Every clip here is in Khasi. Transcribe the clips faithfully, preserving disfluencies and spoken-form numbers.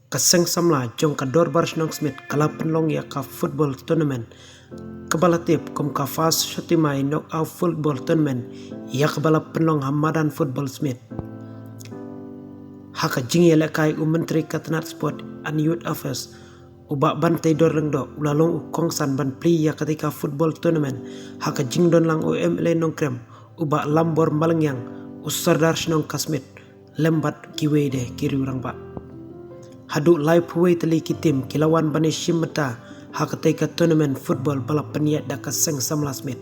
Ka seng samla jong ka Dorbar Shnong Smit ka la pynlong ïa ka football tournament kaba la tip kum ka First Shakti Mai Knockout Football Tournament, ïa kaba la pynlong ha madan football Smit. Ha ka jingïalehkai u Myntri ka tnat Sport and Youth Affairs, u Bah Banteidor Lyngdoh, u la long u kongsan ban plie ïa katei ka football tournament ha ka jingdon lang u M L A Nongkrem, u Bah Lambor Malngiang, u Sordar Shnong ka Smit, lem bad kiwei de ki riew rangbah. Haduh laiphew wei tylli ki team ki la wan ban ïashim bynta ha katei ka tournament football ba la pynïaid da ka seng samla Smit.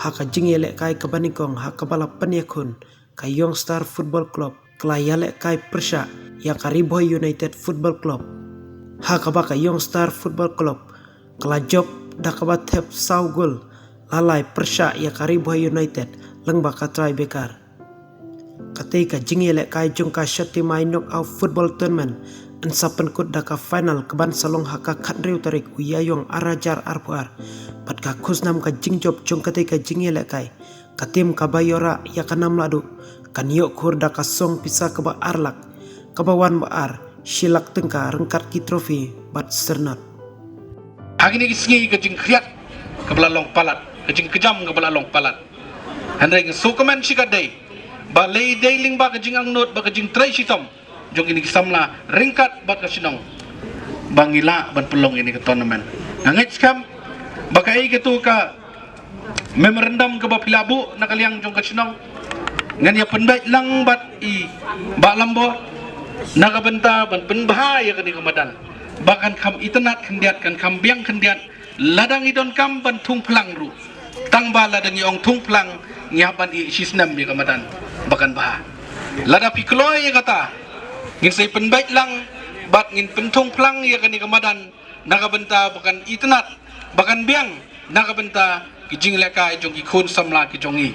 Ha ka jingïalehkai kaba nyngkong ha kaba la pynïakhun, ka Young Star Football Club ka la ïalehkai pyrshah ïa ka Ri Bhoi United Football Club, ha kaba ka Young Star Football Club ka la jop da kaba thep saw gol, la lai pyrshah ïa ka Ri Bhoi United lyngba ka tiebreaker. Katei ka jingïalehkai jong ka Shakti Mai Knockout Football Tournament yn sa pynkut da ka final kaban sa long ha ka khathynriew tarik u Ïaïong ar hajar arphew ar. Bad ka khusnam ka jingjop jong katei ka jingïalehkai, ka team kaba ïoh rah ïa ka nam lahduh kan ïoh khur da ka song pisa kaba ar lak, kaba wan ba ar, shi lak tyngka ryngkat ki trophy bad syrnod. Ha kine ki sngi ka jingkhriat kaba la long palat, ka jingkjam kaba la long palat. Hynrei nga sngewkmen shikatdei ba lei dei lyngba ka jingangnud bad ka jingtrei shitom jong kine ki samla ryngkat bad ka shnong ba ngi lah ban pynlong ïa kane ka tournament. Nga ngeit skhem ba kaei katu ka memorandum kaba phi la buh na ka liang jong ka shnong, ngan ïa pynbeit lang bad i Bah Lambor na ka bynta ban pynbha ïa kane ka madan ba kan kham itynnad khyndiat, kan kham biang khyndiat. Lada ngi donkam ban thung phlang ruh, tang ba lada ngi ong thung phlang, ngi hap ban ïeh shisnem ïa ka madan ba kan bha. Lada phi kloi ïa kata, ngin sa ïa pynbeit lang bad ngin pynthung phlang ïa kane ka madan na ka bynta ba kan itynnad, ba kan biang na ka bynta ki jingïalehkai jong ki khun samla ki jong ngi.